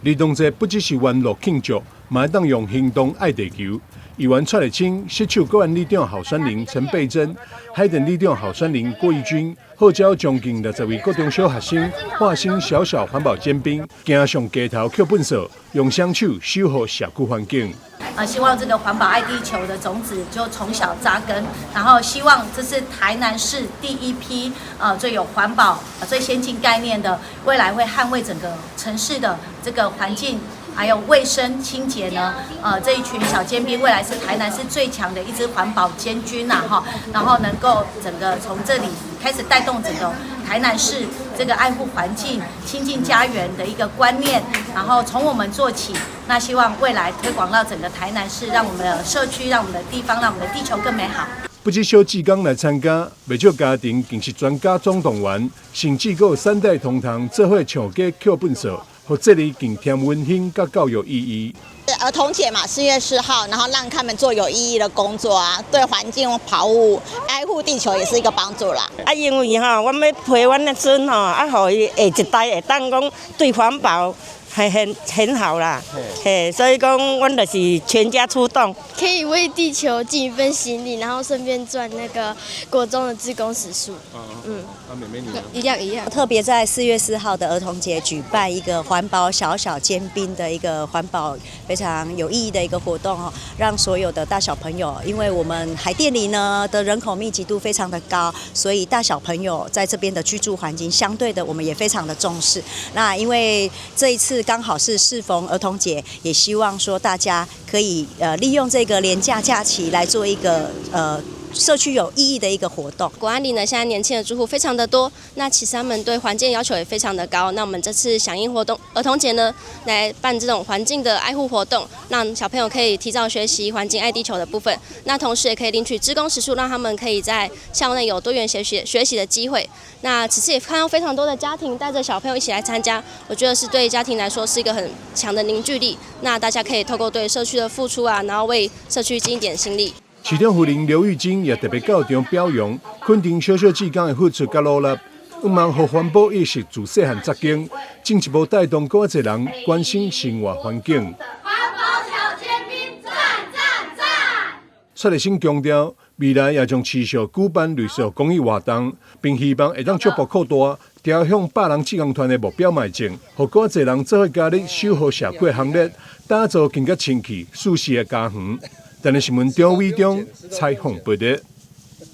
兒童節不只是玩樂慶祝，嘛會當用行動愛地球。議員蔡麗清、失手國安里長候選人陳貝珍、海淀里長候選人郭義軍，號召將近60位國中小學生化身小小環保尖兵，行上街頭抾糞掃，用雙手守護社區環境。啊，希望這個環保愛地球的種子就從小扎根，然後希望這是台南市第一批最有環保、最先進概念的，未來會捍衛整個城市的這個環境，還有衛生清潔呢。這一群小尖兵未來是台南市最強的一支環保尖軍呐，哈，然後能夠整個從這裡開始帶動整個台南市這個愛護環境、清淨家園的一個觀念，然後從我們做起，那希望未來推廣到整個台南市，讓我們的社區、讓我們的地方、讓我們的地球更美好。不止小志工來參加，袂少家庭更是全家總動員，甚至閣三代同堂做伙上街抾糞掃，予節日更添溫馨佮教育意義。兒童節嘛，4月4號，然後讓他們做有意義的工作啊，對環境保護、愛護地球也是一個幫助啦。啊，因為吼，阮欲陪阮的孫吼，啊，予伊下一代會當講對環保係很很好啦，嘿，所以講阮就是全家出動，可以為地球盡一份心力，然後順便賺那個國中的志工時數。嗯，啊，妹妹你呢？一樣一樣。特別在4月4號的兒童節舉辦一個環保小小尖兵的一個環保非常有意義的一個活動哦，讓所有的大小朋友，因為我們海淀里呢的人口密集度非常的高，所以大小朋友在這邊的居住環境相對的，我們也非常的重視。那因為這一次剛好是適逢兒童節，也希望說大家可以利用這個連假假期來做一個社區有意義的一個活動。國安里呢，現在年輕的住戶非常的多，那其實他們對環境要求也非常的高。那我們這次響應活動，兒童節呢，來辦這種環境的愛護活動，讓小朋友可以提早學習環境愛地球的部分。那同時也可以領取志工時數，讓他們可以在校內有多元學習學習的機會。那此次也看到非常多的家庭帶着小朋友一起來參加，我覺得是對家庭來說是一個很強的凝聚力。那大家可以透過對社區的付出啊，然後為社區盡一點心力。市長夫人劉玉金也特別到場表揚，肯定小小志工的付出佮努力，向望予環保意識自細漢扎根，進一步帶動閣較濟人關心生活環境。環保小尖兵讚讚讚！蔡麗新強調，未來也將持續舉辦類似公益活動，並希望會當逐步擴大，朝向100人志工團的目標邁進，予閣較濟人做伙加入守護社區的行列，打造更加清氣、舒適的家園。台南新聞張偉中採訪報導。